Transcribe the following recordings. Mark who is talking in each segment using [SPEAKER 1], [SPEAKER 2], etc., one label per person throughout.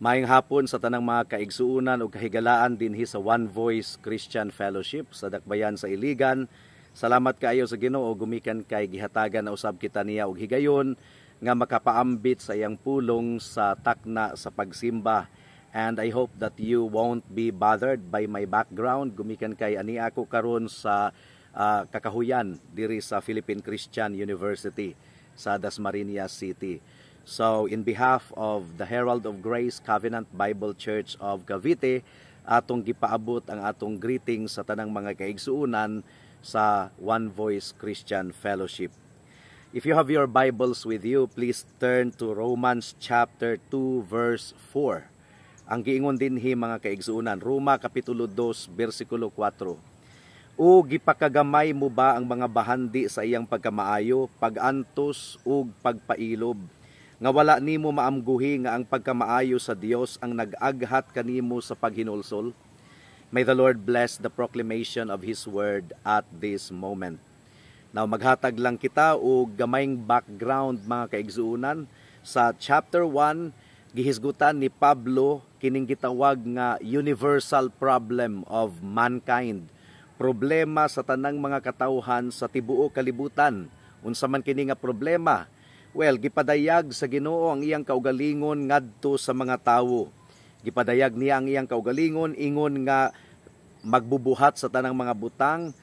[SPEAKER 1] Maayong hapon sa tanang mga kaigsuunan ug kahigalaan dinhi sa One Voice Christian Fellowship sa Dakbayan sa Iligan. Salamat kaayo sa Ginoo gumikan kay gihatagan na usab kita niya og higayon nga makapaambit sa iyang pulong sa takna sa pagsimba. And I hope that you won't be bothered by my background gumikan kay ani ako karon sa kakahuyan diri sa Philippine Christian University sa Dasmariñas City. So, in behalf of the Herald of Grace Covenant Bible Church of Cavite, atong gipaabot ang atong greetings sa tanang mga kaigsuunan sa One Voice Christian Fellowship. If you have your Bibles with you, please turn to Romans chapter 2 verse 4. Ang giingon dinhi, mga kaigsuunan, Roma kapitulo 2 bersikulo 4. "O gipakagamay mo ba ang mga bahandi sa iyang pagkamaayo, pagantos ug pagpailob, nga wala nimo maamguhi nga ang pagkamaayo sa Dios ang nag-aghat kanimo sa paghinulsol?" May the Lord bless the proclamation of His word at this moment. Now, maghatag lang kita og gamayng background, mga kaigsuunan. Sa chapter 1, gihisgutan ni Pablo kining gitawag nga universal problem of mankind. Problema sa tanang mga katawhan sa tibuok kalibutan. Unsa man kini nga problema? Well, gipadayag sa Ginoo ang iyang kaugalingon ngadto sa mga tawo. Gipadayag niya ang iyang kaugalingon ingon nga magbubuhat sa tanang mga butang,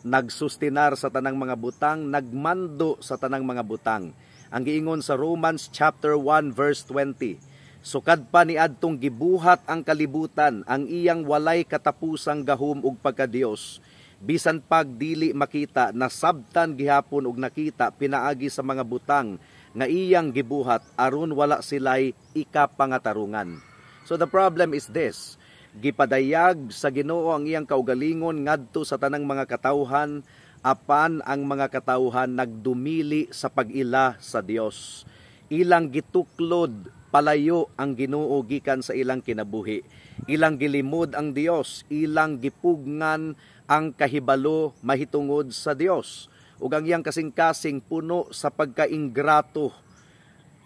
[SPEAKER 1] nagsustinar sa tanang mga butang, nagmando sa tanang mga butang. Ang giingon sa Romans chapter 1 verse 20, "Sukad pa niadtong gibuhat ang kalibutan, ang iyang walay katapusang gahom ug pagkadiyos, bisan pag dili makita, nasabtan gihapon og nakita pinaagi sa mga butang nga iyang gibuhat, aron wala sila'y ikapangatarungan." So the problem is this: gipadayag sa Ginoo ang iyang kaugalingon ngadto sa tanang mga katawhan, apan ang mga katawhan nagdumili sa pag-ila sa Dios. Ilang gituklod palayo ang Ginoo gikan sa ilang kinabuhi. Ilang gilimod ang Dios, ilang gipugngan ang kahibalo mahitungod sa Dios. Ug ang iyang kasing-kasing puno sa pagkaingrato.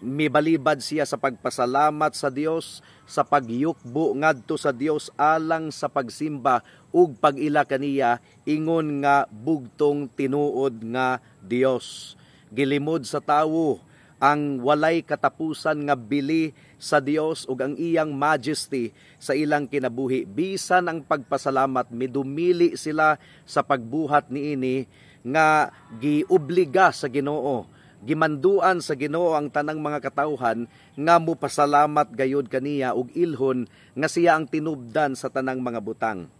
[SPEAKER 1] Mibalibad siya sa pagpasalamat sa Dios, sa pagyukbo ngadto sa Dios alang sa pagsimba ug pag-ila kaniya ingon nga bugtong tinuod nga Dios. Gilimod sa tawo ang walay katapusan nga bili sa Dios ug ang iyang majesty sa ilang kinabuhi. Bisan ang pagpasalamat, midumili sila sa pagbuhat niini nga giobliga sa Ginoo. Gimanduan sa Ginoo ang tanang mga katawhan nga mopasalamat gayud kaniya ug ilhon nga siya ang tinubdan sa tanang mga butang.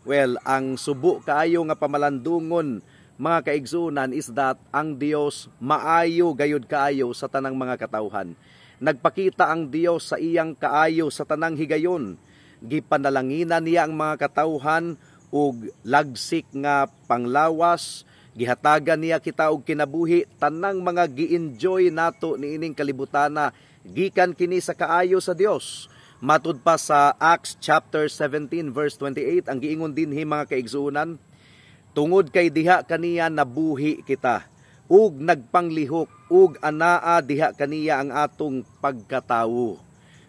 [SPEAKER 1] Well, ang subo kaayo nga pamalandungon, mga kaigsunan, is that ang Dios maayo gayud kaayo sa tanang mga katawhan. Nagpakita ang Dios sa iyang kaayo sa tanang higayon. Gipanalanginan niya ang mga katawhan og lagsik nga panglawas, gihatagan niya kita og kinabuhi. Tanang mga gi-enjoy nato niining kalibutana, gikan kini sa kaayo sa Dios. Matud pa sa Acts chapter 17 verse 28, ang giingon dinhi, mga kaigsuonan, "Tungod kay diha kaniya nabuhi kita ug nagpanglihok, ug anaa diha kaniya ang atong pagkatawo."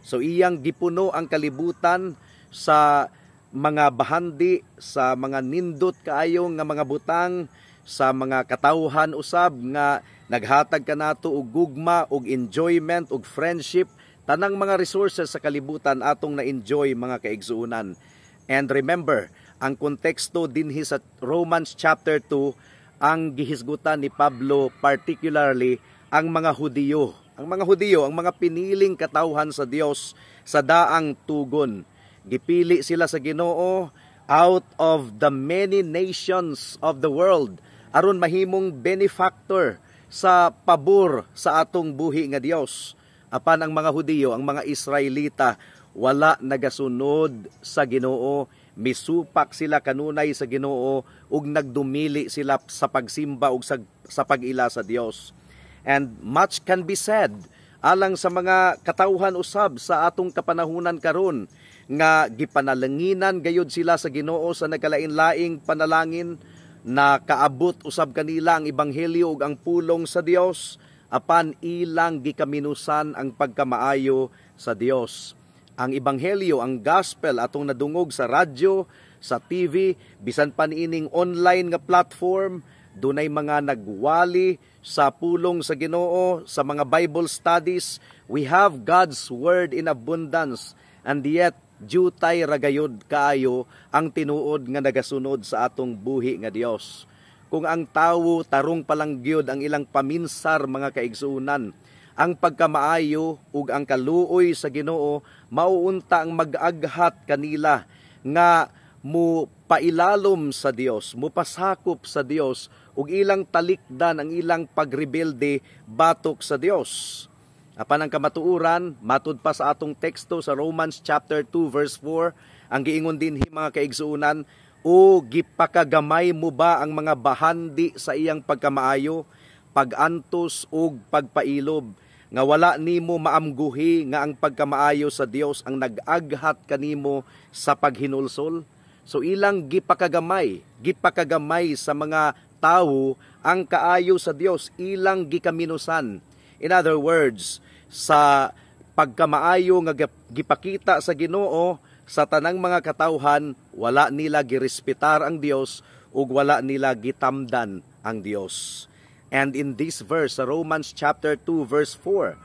[SPEAKER 1] So iyang gipuno ang kalibutan sa mga bahandi, sa mga nindot kaayo nga mga butang, sa mga katawhan usab nga naghatag kanato og gugma og enjoyment og friendship. Tanang mga resources sa kalibutan atong na-enjoy, mga kaigsuonan. And remember, ang konteksto dinhi sa Romans chapter 2, ang gihisgutan ni Pablo particularly ang mga Hudiyo. Ang mga Hudiyo, ang mga piniling katawhan sa Dios sa daang tugon. Gipili sila sa Ginoo out of the many nations of the world aron mahimong benefactor sa pabor sa atong buhi nga Dios. Apan ang mga Hudiyo, ang mga Israelita, wala nagasunod sa Ginoo, misupak sila kanunay sa Ginoo ug nagdumili sila sa pagsimba ug sa pag-ila sa Dios. And much can be said alang sa mga katawhan usab sa atong kapanahunan karon nga gipanalanginan gayud sila sa Ginoo sa nagkalain-laing panalangin, na kaabot usab kanila ang ebanghelyo ug ang pulong sa Dios, apan ilang gikaminusan ang pagkamaayo sa Dios. Ang ebanghelyo, ang gospel atong nadungog sa radyo, sa TV, bisan pa niining online nga platform, dunay mga nagwali sa pulong sa Ginoo, sa mga Bible studies. We have God's word in abundance, and yet jutay ra gayod kaayo ang tinuod nga nagasunod sa atong buhi nga Dios. Kung ang tawo tarong palang gyud ang ilang paminsar, mga kaigsuonan, ang pagkamaayo ug ang kaluoy sa Ginoo mauunta ang mag-aghat kanila nga mo pailalom sa Dios, mo pasakop sa Dios ug ilang talikdan ang ilang pagrebelde batok sa Dios. Apan ang kamatuoran, matud pa sa atong teksto sa Romans chapter 2 verse 4, ang giingon dinhi, mga kaigsuonan, "O gipakagamay mo ba ang mga bahandi sa iyang pagkamaayo, pagantos ug pagpailob, nga wala nimo maamguhi nga ang pagkamaayo sa Dios ang nag-aghat kanimo sa paghinulsol?" So ilang gipakagamay, gipakagamay sa mga tawo ang kaayo sa Dios, ilang gikaminusan. In other words, sa pagkamaayo nga gipakita sa Ginoo sa tanang mga katawhan, wala nila girespetar ang Dios ug wala nila gitamdan ang Dios. And in this verse sa Romans chapter 2 verse 4,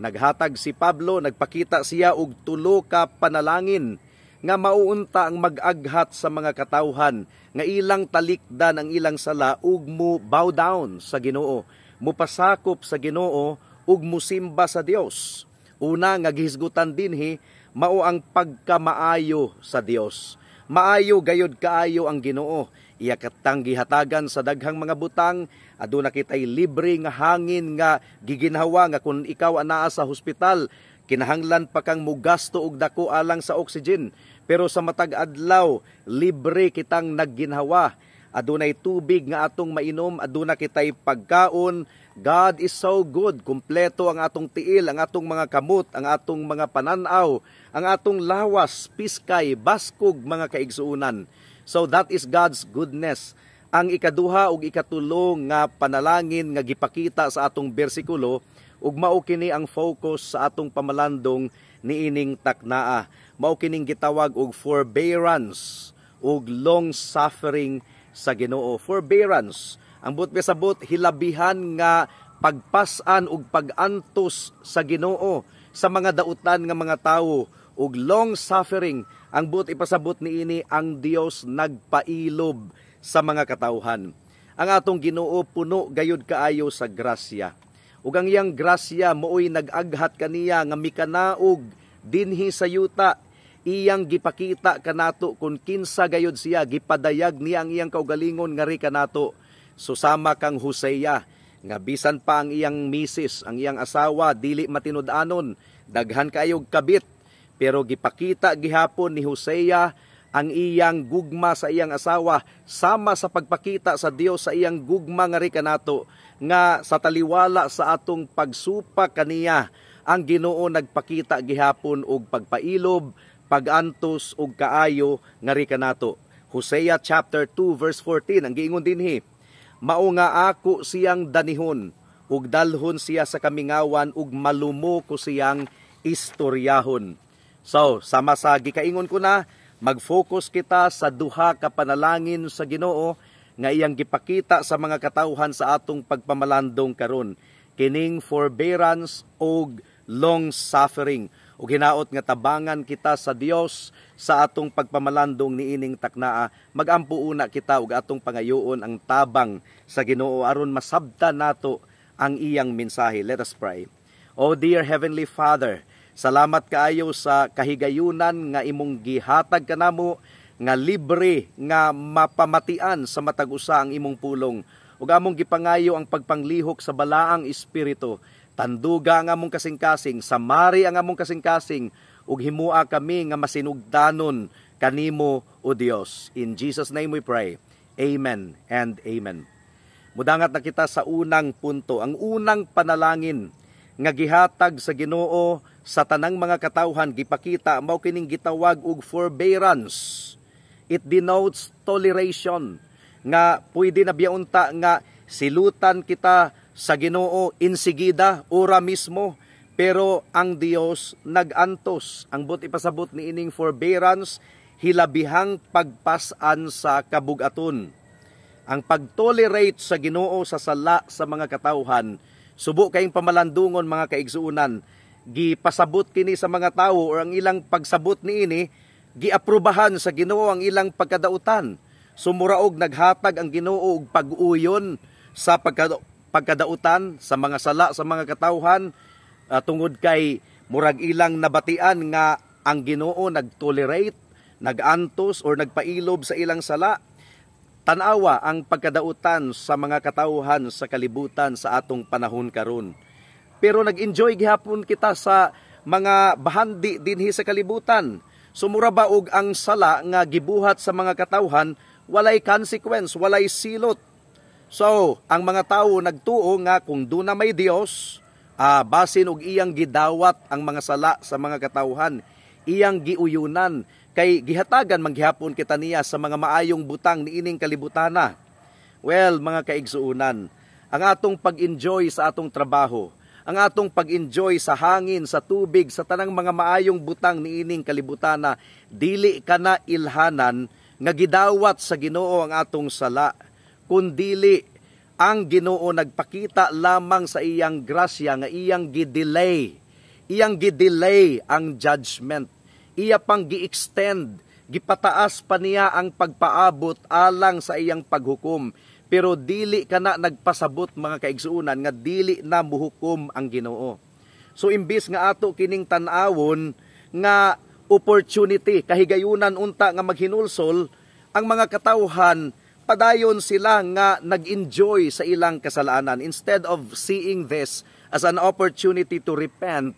[SPEAKER 1] naghatag si Pablo, nagpakita siya og tulo ka panalangin nga mauunta ang mag-aghat sa mga katawhan nga ilang talikdan ang ilang sala ug mo bow down sa Ginoo, mupasakop sa Ginoo ug musimba sa Dios. Una nga gihisgutan dinhi mao ang pagkamaayo sa Dios. Maayo gayod kaayo ang Ginoo. Iya katang gihatagan sa daghang mga butang, aduna kitay libre nga hangin nga giginhawa nga kung ikaw anaa sa hospital, kinahanglan pa kang mugasto og dako alang sa oxygen. Pero sa matag adlaw, libre kitang nagginhawa. Adunay tubig nga atong mainom, aduna kitay pagkaon. God is so good. Kumpleto ang atong tiil, ang atong mga kamot, ang atong mga pananaw, ang atong lawas, piskay, baskog, mga kaigsuonan. So that is God's goodness. Ang ikaduha ug ikatulo nga panalangin nga gipakita sa atong bersikulo ug mao kini ang focus sa atong pamalandong niining taknaa. Mao kining gitawag og forbearance ug long suffering sa Ginoo. Forbearance. Ang buot pasabot, hilabihan nga pagpasan ug pagantos sa Ginoo sa mga dautan nga mga tawo, ug long suffering, ang buot ipasabot niini, ang Dios nagpailob sa mga katawhan. Ang atong Ginoo puno gayud kaayo sa grasya. Ug ang iyang grasya maoy nag-aghat kaniya nga mikanaog dinhi sa yuta. Iyang gipakita kanato kung kinsa gayud siya, gipadayag niya ang iyang kaugalingon ngari kanato. So sama kang Hosea nga bisan pa ang iyang misis, ang iyang asawa, dili matinud-anon, daghan kaayog kabit, pero gipakita gihapon ni Hosea ang iyang gugma sa iyang asawa sama sa pagpakita sa Dios sa iyang gugma ngari kanato, nga sa taliwala sa atong pagsupak kaniya, ang Ginoo nagpakita gihapon og pagpailob, pagantos ug kaayo ngari kanato. Hosea chapter 2 verse 14, ang giingon dinhi, "Mao nga ako siyang danihon ug dalhon siya sa kamingawan ug malumo ko siyang istoryahon." So, sama sa gikaingon ko na, mag-focus kita sa duha ka panalangin sa Ginoo nga iyang gipakita sa mga katawhan sa atong pagpamalandong karon. Kining forbearance og long suffering. Ug hinaot nga tabangan kita sa Dios sa atong pagpamalandong niining taknaa. Magampo una kita ug atong pangayoon ang tabang sa Ginoo aron masabtan nato ang iyang mensahe. Let us pray. Oh dear Heavenly Father, salamat kaayo sa kahigayunan nga imong gihatag kanamo nga libre nga mapamatian sa matag usa ang imong pulong. Ug among gipangayo ang pagpanglihok sa Balaang Espiritu. Tanduga ang among kasing-kasing, samari ang among kasing-kasing, ug himua kami nga masinugdanon kanimo, O Dios. In Jesus' name we pray. Amen and amen. Mudangat na kita sa unang punto, ang unang panalangin nga gihatag sa Ginoo sa tanang mga katawhan, gipakita, mao kining gitawag og forbearance. It denotes toleration nga pwede na biya unta nga silutan kita sa Ginoo insigida, ora mismo, pero Pero ang Dios nagantos. Ang buot ipasabot ni ining forbearance, hilabihang pagpasan sa kabugaton. Ang pagtolerate sa Ginoo sa sala sa mga katawhan, subo kayong pamalandungon, mga kaigsuunan, gipasabot kini sa mga tawo or ang ilang pagsabot niini, giaprobahan sa Ginoo ang ilang pagkadautan. Sumuraog naghatag ang Ginoo og pag-uyon sa pagkadautan sa mga sala sa mga katawhan, tungod kay murag ilang nabatian nga ang Ginoo nagtolerate, nagantos or nagpailob sa ilang sala. Tanawa ang pagkadautan sa mga katawhan sa kalibutan sa atong panahon karon. Pero nag-enjoy gihapon kita sa mga bahandi dinhi sa kalibutan. Sumura ba og ang sala nga gibuhat sa mga katawhan walay consequence, walay silot? So, ang mga tawo nagtuo nga kung duna may Dios, basin og iyang gidawat ang mga sala sa mga katawhan, iyang giuyunan kay gihatagan man gihapon kita niya sa mga maayong butang niining kalibutana. Well, mga kaigsuunan, ang atong pag-enjoy sa atong trabaho, ang atong pag-enjoy sa hangin, sa tubig, sa tanang mga maayong butang niining kalibutana, dili kana ilhanan nga gidawat sa Ginoo ang atong sala, kundili ang Ginoo nagpakita lamang sa iyang grasya nga iyang gidelay ang judgment. Iya pang gi-extend, gipataas pa niya ang pagpaabot alang sa iyang paghukom. Pero dili kana nagpasabot, mga kaigsuunan, nga dili na muhukom ang Ginoo. So imbis nga ato kining tan-awon nga opportunity, kahigayunan unta nga maghinulsol ang mga katawhan, padayon sila nga nag-enjoy sa ilang kasalanan. Instead of seeing this as an opportunity to repent,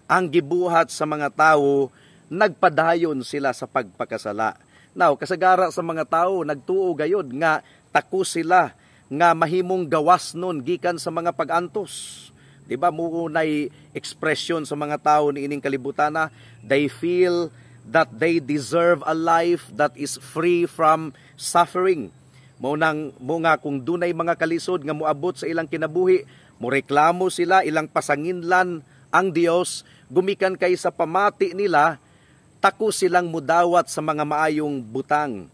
[SPEAKER 1] ang gibuhat sa mga tao, nagpadayon sila sa pagpakasala. Now, kasagara sa mga tao nagtuo gayod nga takos sila nga mahimong gawas nun gikan sa mga pag-antos. Di ba mo nay expression sa mga tao ni ining kalibutana, they feel that they deserve a life that is free from suffering. Mo nang mo nga kung dunay mga kalisod nga moabot sa ilang kinabuhi, moreklamo sila, ilang pasanginlan ang Dios, gumikan kay sa pamati nila, takos silang mudawat sa mga maayong butang.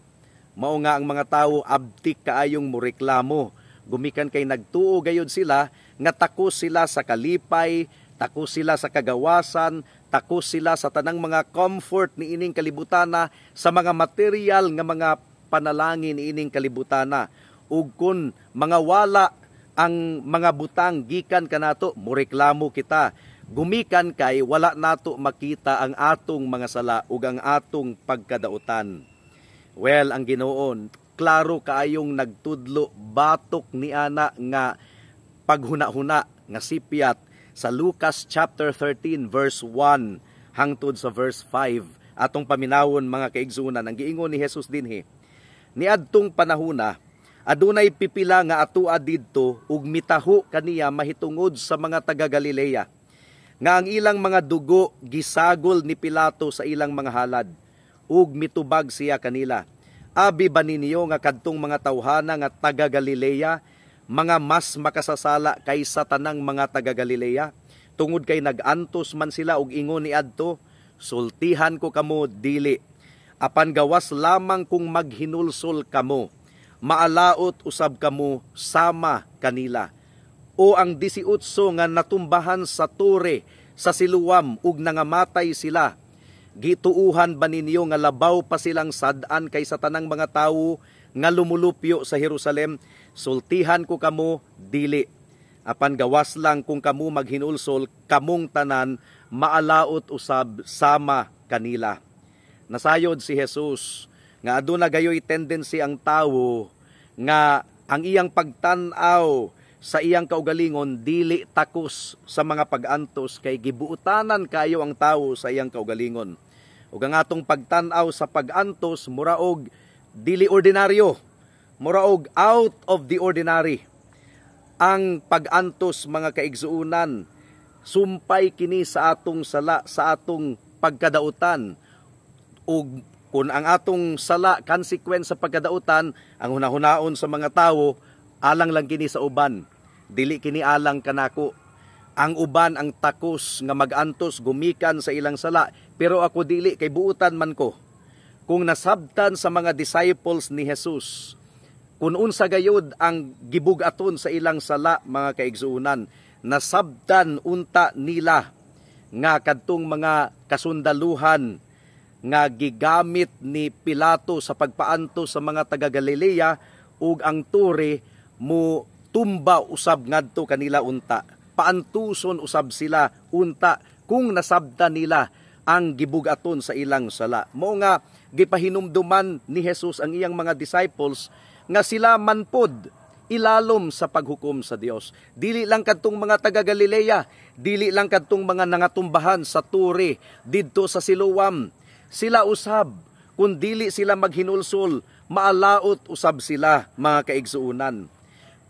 [SPEAKER 1] Mao nga ang mga tawo abtik kaayong moreklamo. Gumikan kay nagtuo gayud sila nga takos sila sa kalipay, takos sila sa kagawasan, takos sila sa tanang mga comfort ni ining kalibutana, sa mga material nga mga panalangin ni ining kalibutana. Ug kun mga wala ang mga butang gikan kanato, moreklamo kita. Gumikan kay wala nato makita ang atong mga sala ug ang atong pagkadautan. Well, ang Ginoo klaro kaayong nagtudlo batok ni ana nga paghuna-huna nga sipyat sa Lucas chapter 13 verse 1 hangtod sa verse 5. Atong paminawon, mga kaigsunan, ang giingon ni Jesus dinhi: "Niadtong panahuna, adunay pipila nga atua didto ug mitaho kaniya mahitungod sa mga taga Galilea nga ang ilang mga dugo gisagol ni Pilato sa ilang mga halad. Ug mitubag siya kanila, 'Abi ba ninyo nga kadtong mga tawhana nga taga Galilea mga mas makasasala kaysa tanang mga taga Galilea tungod kay nag-antos man sila og ingon ni adto? Sultihan ko kamo, dili. Apan gawas lamang kung maghinulsol kamo, maalaot usab kamo sama kanila. O ang 18 nga natumbahan sa tore sa Siloam ug nangamatay sila, gituuhan ba ninyo nga labaw pa silang sad-an kaysa tanang mga tawo nga lumulupyo sa Jerusalem? Sultihan ko kamo, dili. Apan gawas lang kung kamo maghinulsol, kamong tanan maalaot usab sama kanila." Nasayod si Jesus nga aduna gayoy tendency ang tawo nga ang iyang pagtan-aw sa iyang kaugalingon dili takos sa mga pag-antos kay gibuutanan kayo ang tawo sa iyang kaugalingon. Ug ang atong pagtan-aw sa pag-antos muraog dili ordinaryo, muraog out of the ordinary. Ang pag-antos, mga kaigsuunan, sumpay kini sa atong sala, sa atong pagkadautan. Ug kung ang atong sala consequence sa pagkadautan, ang hunahunaon sa mga tawo, alang lang kini sa uban, dili kini alang kanako. Ang uban ang takos nga magantos gumikan sa ilang sala, pero ako dili kay buutan man ko. Kung nasabtan sa mga disciples ni Jesus kung unsa gayud ang gibug-aton sa ilang sala, mga kaigsuonan, nasabtan unta nila nga kadtong mga kasundaluhan nga gigamit ni Pilato sa pagpaantos sa mga taga Galilea ug ang tore mo tumba usab ngadto kanila unta. Paantuson usab sila unta kung nasabtan nila ang gibugaton sa ilang sala. Mao nga gipahinumduman ni Jesus ang iyang mga disciples nga sila man pod ilalom sa paghukom sa Dios. Dili lang kadtong mga taga Galilea, dili lang kadtong mga nangatumbahan sa tore didto sa Siloam. Sila usab, kung dili sila maghinulsol, maalaot usab sila, mga kaigsuonan.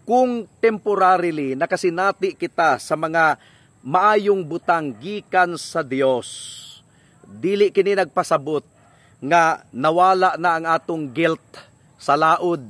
[SPEAKER 1] Kung temporarily nakasinati kita sa mga maayong butang gikan sa Dios, dili kini nagpasabot nga nawala na ang atong guilt sa laod.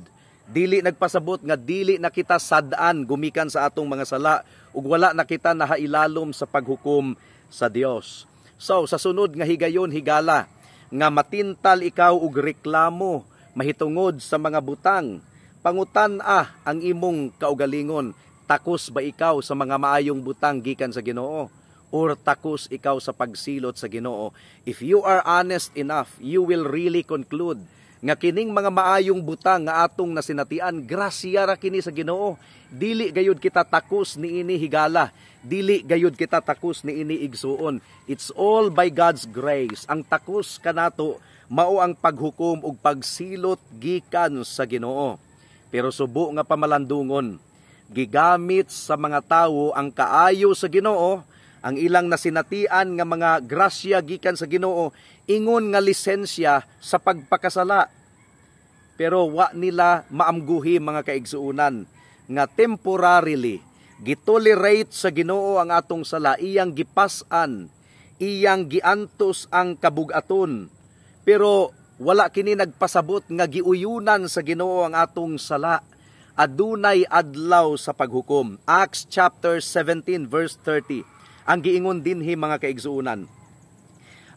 [SPEAKER 1] Dili nagpasabot nga dili na kita sad-an gumikan sa atong mga sala ug wala na kita nahailalom sa paghukom sa Dios. So sa sunod nga higayon, higala, nga matintal ikaw og reklamo mahitungod sa mga butang, pangutan-a ang imong kaugalingon. Takos ba ikaw sa mga maayong butang gikan sa Ginoo? Or takos ikaw sa pagsilot sa Ginoo? If you are honest enough, you will really conclude nga kining mga maayong butang nga atong nasinatian, grasya ra kini sa Ginoo. Dili gayud kita takos niini, higala. Dili gayud kita takos niini, igsuon. It's all by God's grace. Ang takos kanato mao ang paghukom ug pagsilot gikan sa Ginoo. Pero subo nga pamalandungon, gigamit sa mga tawo ang kaayo sa Ginoo, ang ilang nasinatian nga mga grasya gikan sa Ginoo, ingon nga lisensya sa pagpakasala. Pero wa nila maamguhi, mga kaigsuonan, nga temporarily gitolerate sa Ginoo ang atong sala, iyang gipas-an, iyang giantos ang kabugaton. Pero wala kini nagpasabot nga giuyunan sa Ginoo ang atong sala. Adunay adlaw sa paghukom. Acts chapter 17 verse 30. Ang giingon dinhi, mga kaigsuonan,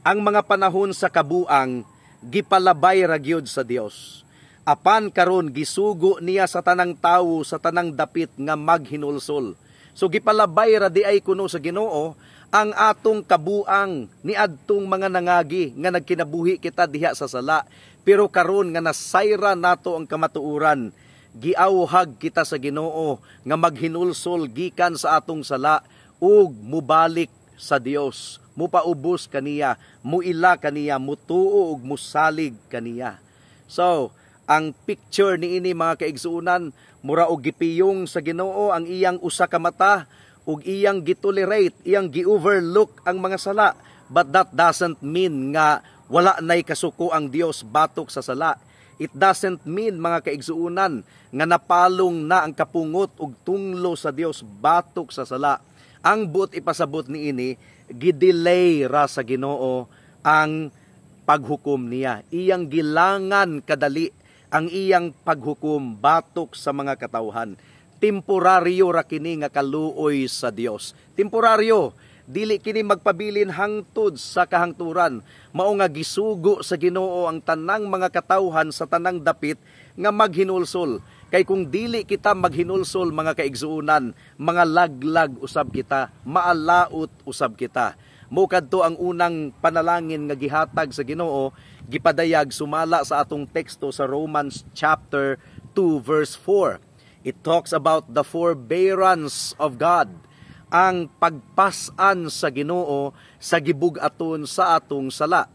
[SPEAKER 1] ang mga panahon sa kabuang gipalabay ra gyud sa Dios. Apan karon gisugo niya sa tanang tawo sa tanang dapit nga maghinulsol. So gipalabay ra di ay kuno sa Ginoo ang atong kabuang niadtong mga nangagi nga nagkinabuhi kita diha sa sala. Pero karon nga nasayra nato ang kamatuoran, giawhag kita sa Ginoo nga maghinulsol gikan sa atong sala ug mubalik sa Dios, mupaubos kaniya, muila kaniya, mutuo ug musalig kaniya. So, ang picture niini, mga kaigsuonan, mura og gipiyong sa Ginoo ang iyang usa ka mata ug iyang gitolerate, iyang gi-overlook ang mga sala. But that doesn't mean nga wala nay kasuko ang Dios batok sa sala. It doesn't mean, mga kaigsuonan, nga napalong na ang kapungot ug tunglo sa Dios batok sa sala. Ang buot ipasabot niini, gidelay ra sa Ginoo ang paghukom niya. Iyang gilangan kadali ang iyang paghukom batok sa mga katawhan. Temporaryo ra kini nga kaluoy sa Dios. Temporaryo, dili kini magpabilin hangtod sa kahangturan. Mao nga gisugo sa Ginoo ang tanang mga katawhan sa tanang dapit nga maghinulsol. Kay kung dili kita maghinulsol, mga kaigsuonan, mga laglag usab kita, maalaot usab kita. Mao kadto ang unang panalangin nga gihatag sa Ginoo, gipadayag sumala sa atong teksto sa Romans chapter 2 verse 4. It talks about the forbearance of God, ang pagpasan sa Ginoo sa gibug-aton sa atong sala.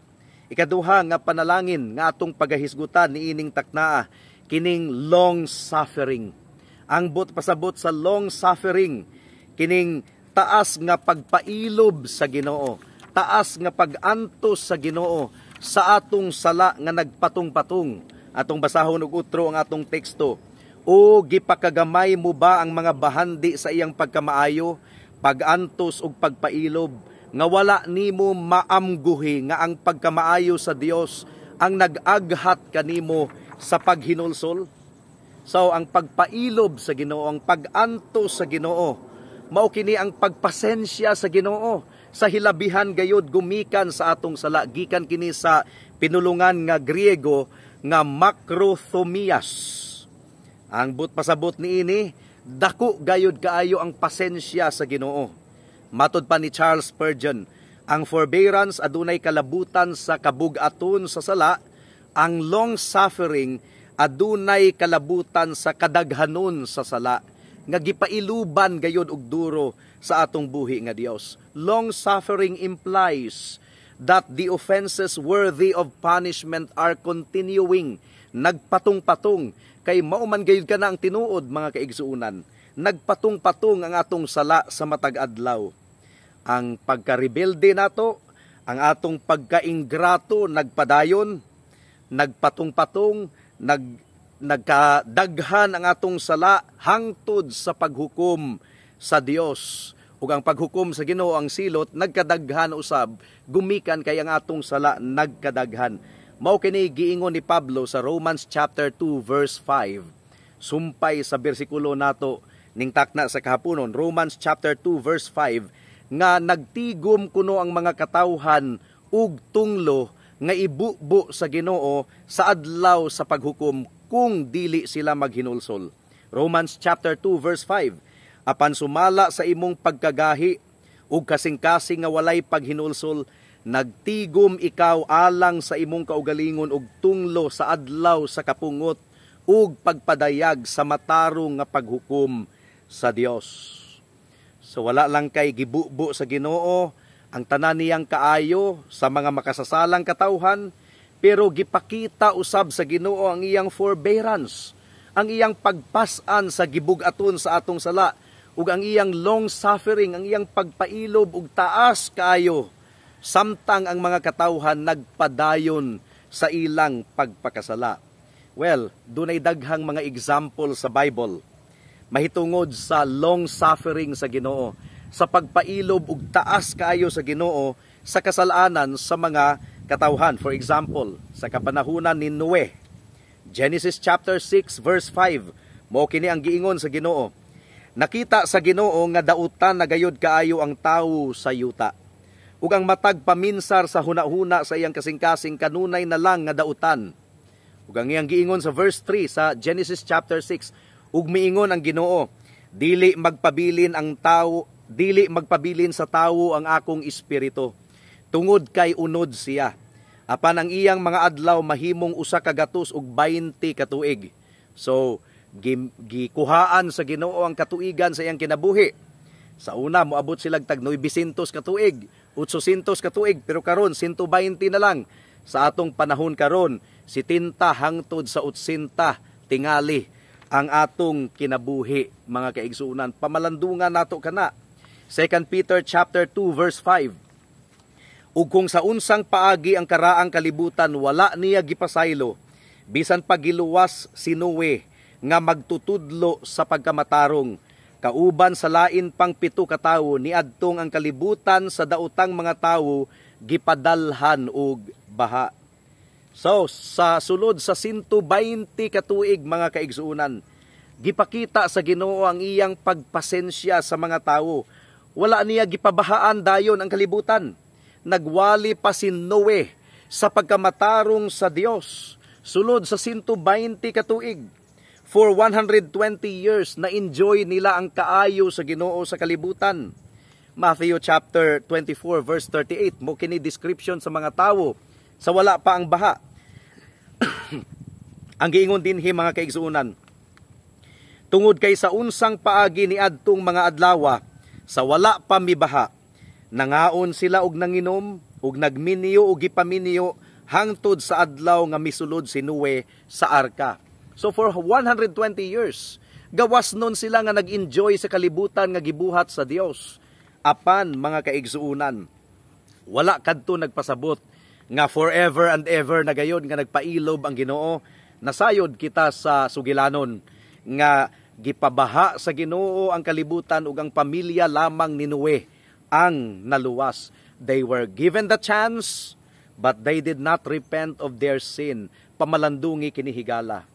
[SPEAKER 1] Ikaduha nga panalangin nga atong pagahisgutan niining taknaa, kining long suffering. Ang buot pasabot sa long suffering, kining taas nga pagpailob sa Ginoo, taas nga pag-antos sa Ginoo sa atong sala nga nagpatong-patong. Atong basahon og utro ang atong teksto. "O gipakagamay mo ba ang mga bahandi sa iyang pagkamaayo, pag-antos ug pagpailob, nga wala nimo maamguhi nga ang pagkamaayo sa Dios ang nag-aghat kanimo sa paghinulsol?" So ang pagpailob sa Ginoo, ang pag-antos sa Ginoo, Mao kini ang pagpasensya sa Ginoo sa hilabihan gayod gumikan sa atong sala. Gikan kini sa pinulungan nga Griego nga macrothumias. Ang but pasabot niini, dako gayod kaayo ang pasensya sa Ginoo. Matod pa ni Charles Spurgeon, ang forbearance adunay kalabutan sa kabug-aton sa sala, ang long suffering adunay kalabutan sa kadaghanon sa sala nga gipailuban gayod og duro sa atong buhi nga Dios. Long suffering implies that the offenses worthy of punishment are continuing, nagpatong-patong, kay mao man gayud kana ang tinuod, mga kaigsuonan. Nagpatong-patong ang atong sala sa matag adlaw. Ang pagkarebelde nato, ang atong pagkaingrato, nagpadayon, nagpatong-patong, nagkadaghan ang atong sala hangtod sa paghukom sa Dios. Ug ang paghukom sa Ginoo, ang silot nagkadaghan usab gumikan kay ang atong sala nagkadaghan. Mao kini giingon ni Pablo sa Romans chapter 2 verse 5. Sumpay sa bersikulo nato ning takna sa kahaponon, Romans chapter 2 verse 5, nga nagtigom kuno ang mga katawhan ug tunglo nga ibubo sa Ginoo sa adlaw sa paghukom kung dili sila maghinulsol. Romans chapter 2 verse 5. "Apan sumala sa imong pagkagahi ug kasing-kasing nga walay paghinulsol, nagtigom ikaw alang sa imong kaugalingon og tunglo sa adlaw sa kapungot ug pagpadayag sa matarong nga paghukom sa Dios." So wala lang kay gibubo sa Ginoo ang tanan niyang kaayo sa mga makasasalang katawhan, pero gipakita usab sa Ginoo ang iyang forbearance, ang iyang pagpas-an sa gibug-aton sa atong sala ug ang iyang long suffering, ang iyang pagpailob ug taas kaayo samtang ang mga katawhan nagpadayon sa ilang pagpakasala. Well, dunay daghang mga example sa Bible mahitungod sa long suffering sa Ginoo, sa pagpailob ug taas kaayo sa Ginoo sa kasalanan sa mga katawhan. For example, sa kapanahunan ni Noe, Genesis chapter 6 verse 5, mao kini ang giingon sa Ginoo. "Nakita sa Ginoo nga dautan na gayod kaayo ang tawo sa yuta, ug ang matag paminsar sa hunahuna sa iyang kasing-kasing kanunay na lang nga dautan." Ug ang iyang giingon sa verse 3 sa Genesis chapter 6, "Ug miingon ang Ginoo, dili magpabilin ang tawo, dili magpabilin sa tawo ang akong espiritu tungod kay unod siya. Apan ang iyang mga adlaw mahimong 120 ka tuig." So, gikuhaan sa Ginoo ang katuigan sa iyang kinabuhi. Sa una, moabot sila tag 900 ka tuig, 800 ka tuig, pero karon 120 na lang. Sa atong panahon karon, 70 hangtod sa 80 tingali ang atong kinabuhi, mga kaigsuonan. Pamalandungan nato kana. 2 Peter chapter 2 verse 5. "Ug kung sa unsang paagi ang karaang kalibutan wala niya gipasaylo, bisan pagiluwas si Noe nga magtutudlo sa pagkamatarong, kauban sa lain pang 7 ka tawo, niadtong ang kalibutan sa daotang mga tawo gipadalhan og baha." So, sa sulod sa 120 ka tuig, mga kaigsuonan, gipakita sa Ginoo ang iyang pagpasensya sa mga tawo. Wala niya gipabahaan dayon ang kalibutan. Nagwali pa si Noe sa pagkamatarong sa Dios sulod sa 120 ka tuig. For 120 years na enjoy nila ang kaayo sa Ginoo sa kalibutan. Matthew chapter 24 verse 38, mao kini description sa mga tawo sa wala pa ang baha. Ang giingon dinhi, mga kaigsuonan, "Tungod kay sa unsang paagi ni adtong mga adlawa sa wala pa mibaha, nangaon sila og nanginom ug nagminyo og gipaminyo hangtod sa adlaw nga misulod si Noe sa arka." So for 120 years, gawas nun sila nga nag-enjoy sa kalibutan nga gibuhat sa Dios. Apan, mga kaigsuonan, wala kadto nagpasabot nga forever and ever na gayon nga nagpailob ang Ginoo. Nasayod kita sa sugilanon nga gipabaha sa Ginoo ang kalibutan ug ang pamilya lamang ni Noe ang naluwas. They were given the chance, but they did not repent of their sin. Pamalandungi kini, higala.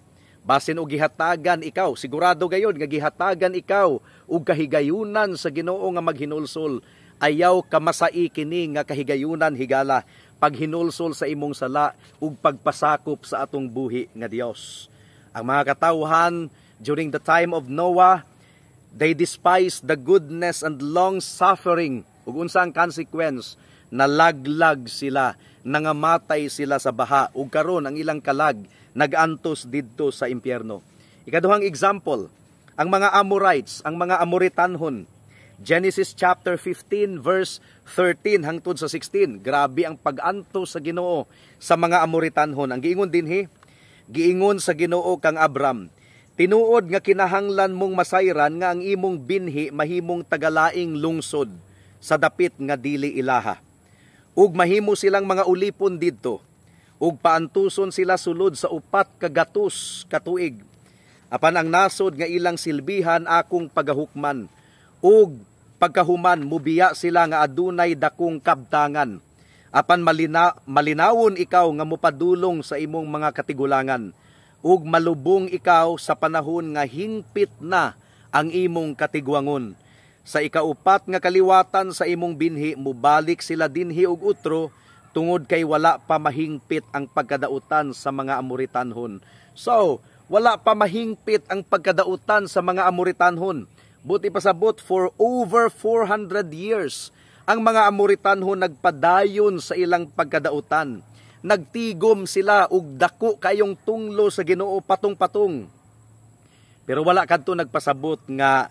[SPEAKER 1] Basin og gihatagan ikaw, sigurado gayod nga gihatagan ikaw og kahigayunan sa Ginoo nga maghinulsol. Ayaw kamasai kini nga kahigayunan, higala, paghinulsol sa imong sala ug pagpasakop sa atong buhi nga Dios. Ang mga katawhan during the time of Noah, they despise the goodness and long suffering. Ug unsa ang consequence? Nalaglag sila, nangamatay sila sa baha, ug karon ang ilang kalag nagantos didto sa impyerno. Ikaduhang example, ang mga Amorites, ang mga Amoritanhon. Genesis chapter 15 verse 13 hangtod sa 16. Grabe ang pag-antos sa Ginoo sa mga Amoritanhon. Ang giingon dinhi, giingon sa Ginoo kang Abram, "Tinuod nga kinahanglan mong masayran nga ang imong binhi mahimong tagalaing lungsod sa dapit nga dili ilaha. Ug mahimo silang mga ulipon didto ug paantuson sila sulod sa 400 ka tuig. Apan ang nasod nga ilang silbihan akong pagahukman, ug pagkahuman mubiya sila nga adunay dakong kabtangan. Apan malinawon ikaw nga mopadulong sa imong mga katigulangan, ug malubong ikaw sa panahon nga hingpit na ang imong katigwangon. Sa ikaupat nga kaliwatan sa imong binhi mubalik sila dinhi og utro, tungod kay wala pa mahingpit ang pagkadautan sa mga Amoritanhon." So, wala pa mahingpit ang pagkadautan sa mga Amoritanhon. Buot ipasabot, for over 400 years, ang mga Amoritanhon nagpadayon sa ilang pagkadautan. Nagtigom sila og dako kayong tunglo sa Ginoo patong-patong. Pero wala kadto nagpasabot nga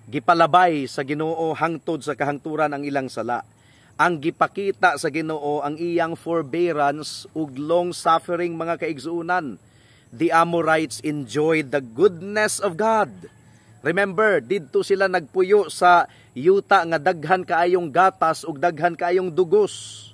[SPEAKER 1] gipalabay sa Ginoo hangtod sa kahangturan ang ilang sala. Ang gipakita sa Ginoo ang iyang forbearance ug long suffering, mga kaigsuonan. The Amorites enjoyed the goodness of God. Remember, didto sila nagpuyo sa yuta nga daghan kaayong gatas ug daghan kaayong dugos.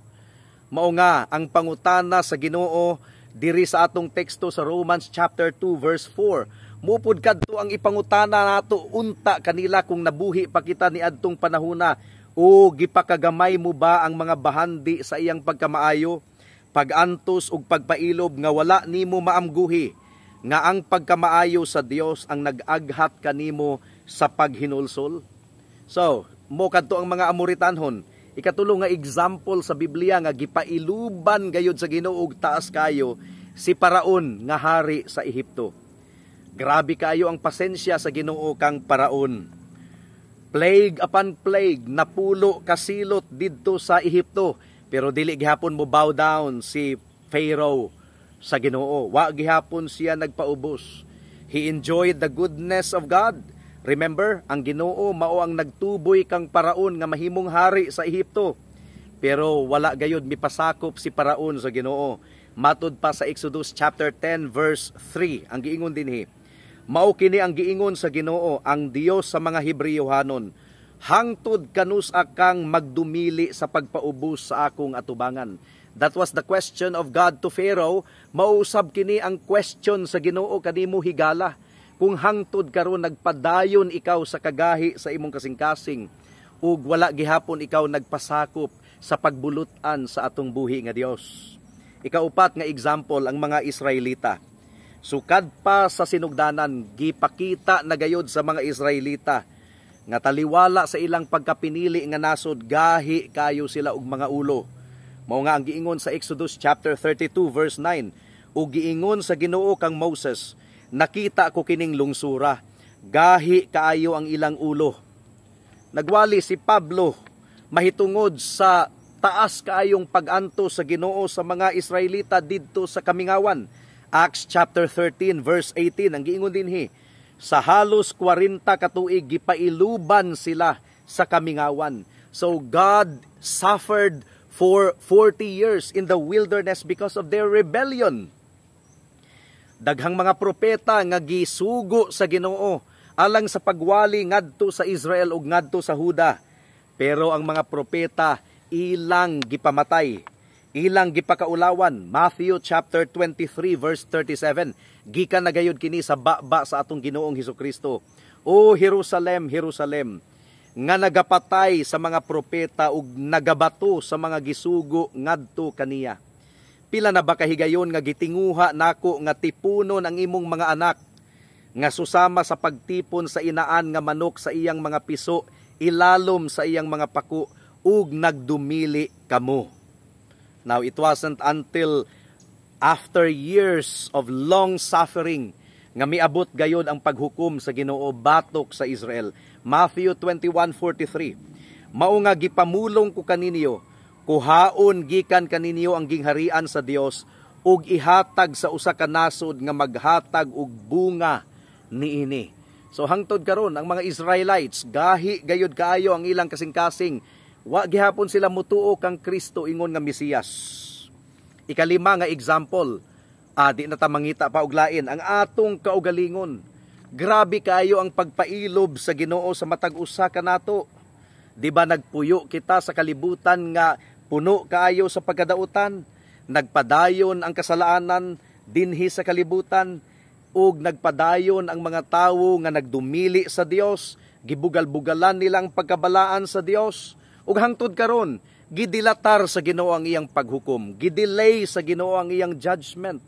[SPEAKER 1] Mao nga ang pangutana sa Ginoo diri sa atong teksto sa Romans chapter 2 verse 4. Mupod kadto ang ipangutana nato unta kanila kung nabuhi pa kita niadtong panahona: "O gipakagamay mo ba ang mga bahandi sa iyang pagkamaayo, pagantos ug pagpailob nga wala nimo maamguhi nga ang pagkamaayo sa Dios ang nag-aghat kanimo sa paghinulsol?" So, mo kadto ang mga Amoritanhon. Ikatulo nga example sa Biblia nga gipailuban gayud sa Ginoo og taas kayo, si Paraon nga hari sa Ehipto. Grabe kayo ang pasensya sa Ginoo kang Paraon. Plague upon plague, napulo kasilot didto sa Ehipto, pero dili gihapon mo bow down si Pharaoh sa Ginoo. Wa gihapon siya nagpaubos. He enjoyed the goodness of God. Remember, ang Ginoo mao ang nagtuboy kang Paraon nga mahimong hari sa Ehipto. Pero wala gayud mipasakop si Paraon sa Ginoo. Matud pa sa Exodus chapter 10 verse 3, ang giingon dinhi, "Mao kini ang giingon sa Ginoo, ang Dios sa mga Hebreohanon: Hangtod kanus-a kang magdumili sa pagpaubos sa akong atubangan?" That was the question of God to Pharaoh. Mausab kini ang question sa Ginoo kanimo, higala. Kung hangtod karon nagpadayon ikaw sa kagahi sa imong kasing-kasing ug wala gihapon ikaw nagpasakop sa pagbulutan sa atong buhi nga Dios. Ikaupat nga example, ang mga Israelita. Sukad pa sa sinugdanan, gipakita na gayod sa mga Israelita nga taliwala sa ilang pagkapinili nga nasod, gahi kayo sila og mga ulo. Mao nga ang giingon sa Exodus chapter 32 verse 9, "Ug giingon sa Ginoo kang Moses, nakita ko kining lungsura, gahi kaayo ang ilang ulo." Nagwali si Pablo mahitungod sa taas kaayong pag-antos sa Ginoo sa mga Israelita didto sa kamingawan. Acts chapter 13 verse 18, ang giingon dinhi, sa halos 40 katuig gipailuban sila sa kamingawan. So God suffered for 40 years in the wilderness because of their rebellion. Daghang mga propeta nga gisugo sa Ginoo alang sa pagwali ngadto sa Israel ug ngadto sa Huda. Pero ang mga propeta ilang gipamatay, ilang gipakaulawan. Matthew chapter 23 verse 37. Gikan na gayud kini sa baba sa atong Ginoong Hesukristo. "O Jerusalem, Jerusalem, nga nagapatay sa mga propeta ug nagabato sa mga gisugo ngadto kaniya. Pila na ba kahigayon nga gitinguha nako nga tipunon ang imong mga anak, nga susama sa pagtipon sa inaan nga manok sa iyang mga piso ilalom sa iyang mga paku, ug nagdumili kamo. Now, it wasn't until after years of long suffering nga miabot gayod ang paghukom sa Ginoo batok sa Israel. Matthew 21:43. Mao nga gipamulong ko kaninyo, kuhaon gikan kaninyo ang gingharian sa Dios ug ihatag sa usa ka nasod nga maghatag og bunga niini. So hangtod karon ang mga Israelites, gahi gayod kaayo ang ilang kasing-kasing. Wa gihapon sila mutuo kang Kristo ingon nga Mesiyas. Ikalima nga example, di na ta mangita pa og lain, ang atong kaugalingon. Grabe kaayo ang pagpailob sa Ginoo sa matag usa kanato. Di ba nagpuyo kita sa kalibutan nga puno kaayo sa pagkadautan? Nagpadayon ang kasalanan dinhi sa kalibutan ug nagpadayon ang mga tawo nga nagdumili sa Dios, gibugal-bugalan nilang pagkabalaan sa Dios. Ug hangtod karon, gidilatar sa Ginoo ang iyang paghukom, gidelay sa Ginoo ang iyang judgment.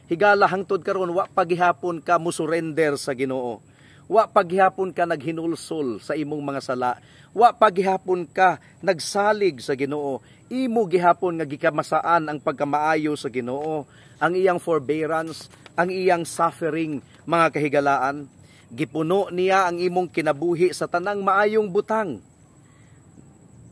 [SPEAKER 1] Higala, hangtod karon wa pagihapon ka musurrender sa Ginoo. Wa paghihapon ka naghinulsol sa imong mga sala. Wa paghihapon ka nagsalig sa Ginoo. Imo gihapon nga gikamasaan ang pagkamaayo sa Ginoo, ang iyang forbearance, ang iyang suffering, mga kahigalaan. Gipuno niya ang imong kinabuhi sa tanang maayong butang.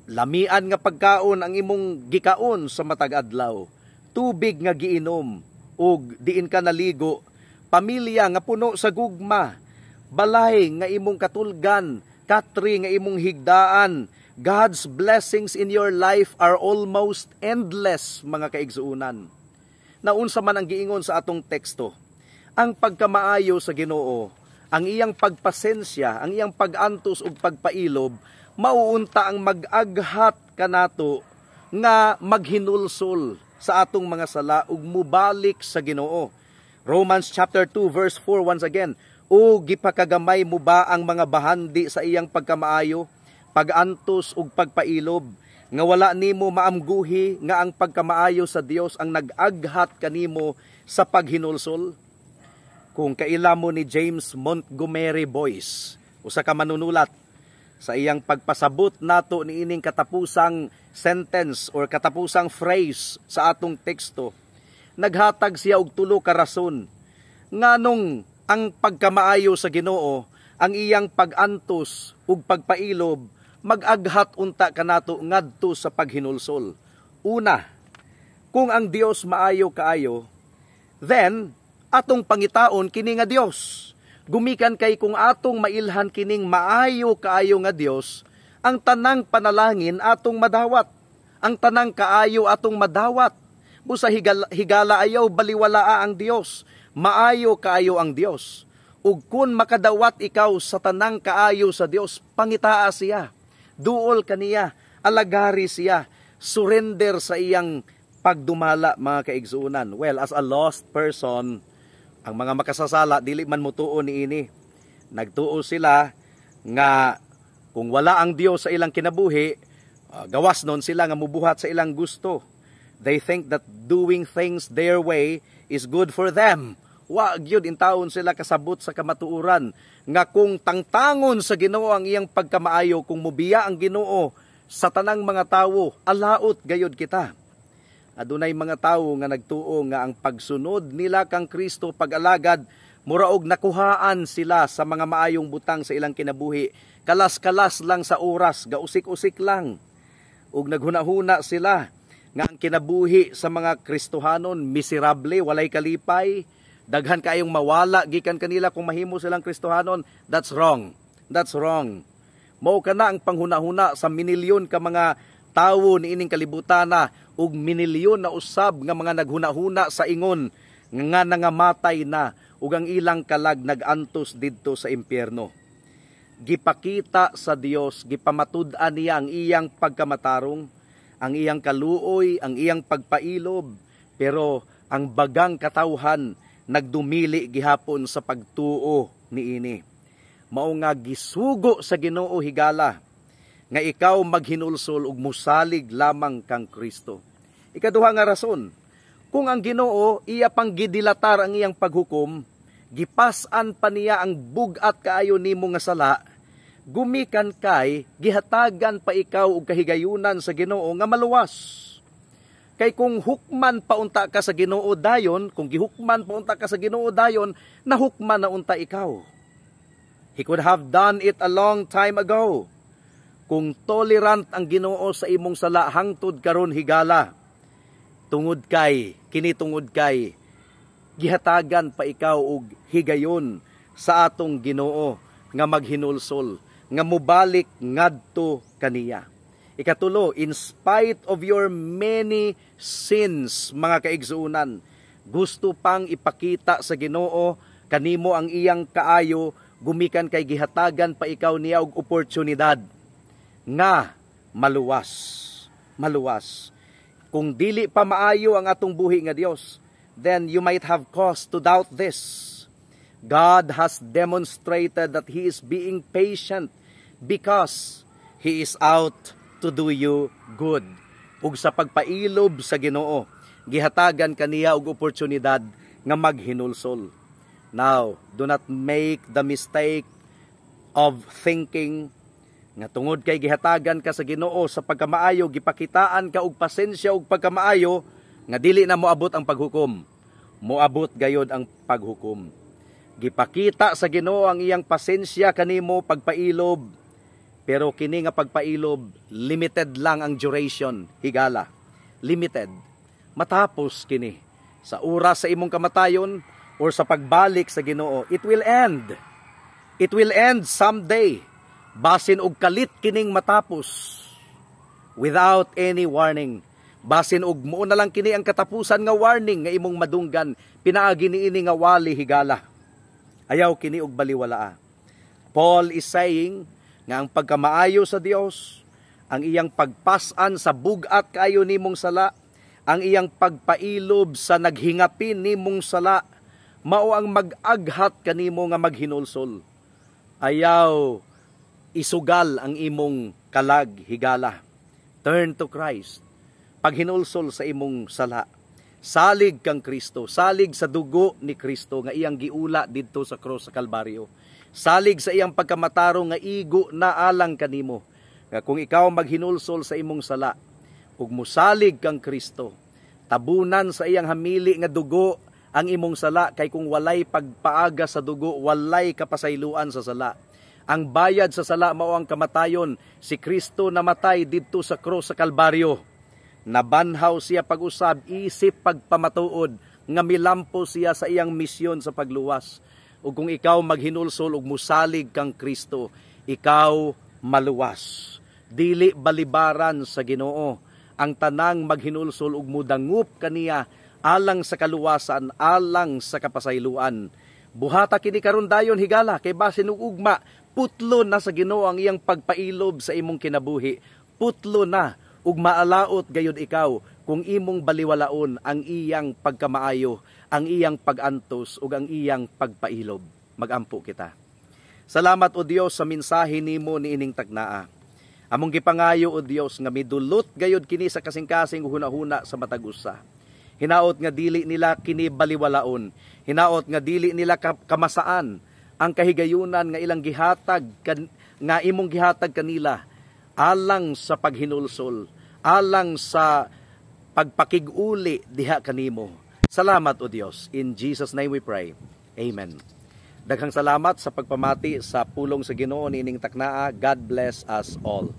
[SPEAKER 1] Lamian nga pagkaon ang imong gikaon sa matag adlaw. Tubig nga giinom ug diin ka naligo, pamilya nga puno sa gugma, balay nga imong katulgan, katre nga imong higdaan. God's blessings in your life are almost endless, mga kaigsuunan. Naunsa man ang giingon sa atong teksto, ang pagkamaayo sa Ginoo, ang iyang pagpasensya, ang iyang pag-antos ug pagpailob, mauunta ang mag-aghat kanato nga maghinulsol sa atong mga sala ug mubalik sa Ginoo. Romans chapter 2 verse 4 once again, "O gipakagamay mo ba ang mga bahandi sa iyang pagkamaayo, pagantos ug pagpailob, nga wala nimo maamguhi nga ang pagkamaayo sa Dios ang nag-aghat kanimo sa paghinulsol?" Kung kaila mo ni James Montgomery Boice, usa ka manunulat, sa iyang pagpasabot nato niining katapusang sentence or katapusang phrase sa atong teksto, naghatag siya og tulo ka rason nganong ang pagkamaayo sa Ginoo, ang iyang pag-antos ug pagpailob, mag-aghat unta kanato ngadto sa paghinulsol. Una, kung ang Dios maayo kaayo, then atong pangitaon kini nga Dios. Gumikan kay kung atong mailhan kining maayo kaayo nga Dios, ang tanang panalangin atong madawat. Ang tanang kaayo atong madawat. Busa higala, ayaw baliwalaa ang Dios. Maayo kaayo ang Dios. Ug kung makadawat ikaw sa tanang kaayo sa Dios, pangitaa siya. Duol kaniya, alagari siya, surrender sa iyang pagdumala, mga kaigsuunan. Well, as a lost person, ang mga makasasala dili man mutuo niini. Nagtuo sila nga kung wala ang Dios sa ilang kinabuhi, gawas nun sila nga mubuhat sa ilang gusto. They think that doing things their way is good for them. Wa gyud intawon sila kasabot sa kamatuoran nga kung tangtangon sa Ginoo ang iyang pagkamaayo, kung mubiya ang Ginoo sa tanang mga tawo, alaot gayod kita. Adunay mga tawo nga nagtuo nga ang pagsunod nila kang Kristo, pag-alagad, mura og nakuhaan sila sa mga maayong butang sa ilang kinabuhi. Kalas-kalas lang sa oras, gausik-usik lang. Ug naghuna-huna sila nga ang kinabuhi sa mga Kristohanon miserable, walay kalipay, daghan kaayong mawala gikan kanila kung mahimo silang Kristohanon. That's wrong. That's wrong. Mao kana ang panghuna-huna sa minilyon ka mga tawo niining kalibutan na, ug minilyon na usab nga mga naghuna-huna sa ingon nga nangamatay na ug ang ilang kalag nagantos didto sa impyerno. Gipakita sa Dios, gipamatud-an niya ang iyang pagkamatarong, ang iyang kaluoy, ang iyang pagpailob, pero ang bagang katawhan nagdumili gihapon sa pagtuo niini. Mao nga gisugo sa Ginoo, higala, nga ikaw maghinulsol ug musalig lamang kang Kristo. Ikaduha nga rason, Kung ang Ginoo iya pang gidilatar ang iyang paghukom, gipas-an pa niya ang bug-at kaayo nimo nga sala, gumikan kay gihatagan pa ikaw og kahigayunan sa Ginoo nga maluwas. Kay kung hukman pa unta ka sa Ginoo dayon, kung gihukman pa unta ka sa Ginoo dayon, nahukman na unta ikaw. He could have done it a long time ago. Kung tolerant ang Ginoo sa imong sala hangtod karon, higala, tungod kay kini, tungod kay gihatagan pa ikaw og higayon sa atong Ginoo nga maghinulsol, nga mobalik ngadto kaniya. Ikatulo, in spite of your many sins, mga kaigsuonan, gusto pang ipakita sa Ginoo kanimo ang iyang kaayo gumikan kay gihatagan pa ikaw niya og oportunidad nga maluwas. Maluwas. Kung dili pa maayo ang atong buhi nga Dios, then you might have cause to doubt this. God has demonstrated that He is being patient because He is out to do you good. Ug sa pagpailob sa Ginoo, gihatagan kaniya og oportunidad nga maghinulsol. Now, do not make the mistake of thinking nga tungod kay gihatagan ka sa Ginoo sa pagkamaayo, gipakitaan ka og pasensya ug pagkamaayo, nga dili na moabot ang paghukom. Moabot gayod ang paghukom. Gipakita sa Ginoo ang iyang pasensya kanimo, pagpailob, pero kini nga pagpailob, limited lang ang duration, higala. Limited. Matapos kini sa oras sa imong kamatayon or sa pagbalik sa Ginoo. It will end. It will end someday. Basin og kalit kining matapos without any warning. Basin og mao na lang kini ang katapusan nga warning nga imong madunggan pinaagi niini nga wali, higala. Ayaw kini og baliwalaa. Paul is saying nga ang pagkamaayo sa Dios, ang iyang pagpasan sa bug-at kaayo nimong sala, ang iyang pagpailob sa naghingapin nimong sala, mao ang mag-aghat kanimo nga maghinulsol. Ayaw isugal ang imong kalag, higala. Turn to Christ. Paghinulsol sa imong sala. Salig kang Kristo, salig sa dugo ni Kristo nga iyang giula didto sa cross sa Kalbaryo. Salig sa iyang pagkamatarong nga igo na alang kanimo. Nga kung ikaw maghinulsol sa imong sala ug musalig kang Kristo, tabunan sa iyang hamili nga dugo ang imong sala, kay kung walay pagpaaga sa dugo, walay kapasayloan sa sala. Ang bayad sa sala mao ang kamatayon. Si Kristo namatay didto sa krus sa Kalbaryo. Nabanhaw siya pag-usab isip pagpamatuod nga milampo siya sa iyang misyon sa pagluwas. Ug kung ikaw maghinulsol ug musalig kang Kristo, ikaw maluwas. Dili balibaran sa Ginoo ang tanang maghinulsol ug mudangup kaniya alang sa kaluwasan, alang sa kapasayloan. Buhata kini karon dayon, higala, kay basin ug ugma putlo na sa Ginoo ang iyang pagpailob sa imong kinabuhi. Putlo na ug maalaot gayud ikaw kung imong baliwalaon ang iyang pagkamaayo, ang iyang pagantos ug ang iyang pagpailob. Magampo kita. Salamat, O Dios, sa mensahe nimo niining tagnaa. Among gipangayo, O Dios, nga midulot gayud kini sa kasing-kasing hunahuna sa matag usa. Hinaot nga dili nila kini baliwalaon. Hinaot nga dili nila kamasaan ang kahigayunan nga ilang gihatag kan, nga imong gihatag kanila alang sa paghinulsol, alang sa pagpakig-uli diha kanimo. Salamat, O Dios. In Jesus' name we pray. Amen. Daghang salamat sa pagpamati sa pulong sa Ginoo niining taknaa. God bless us all.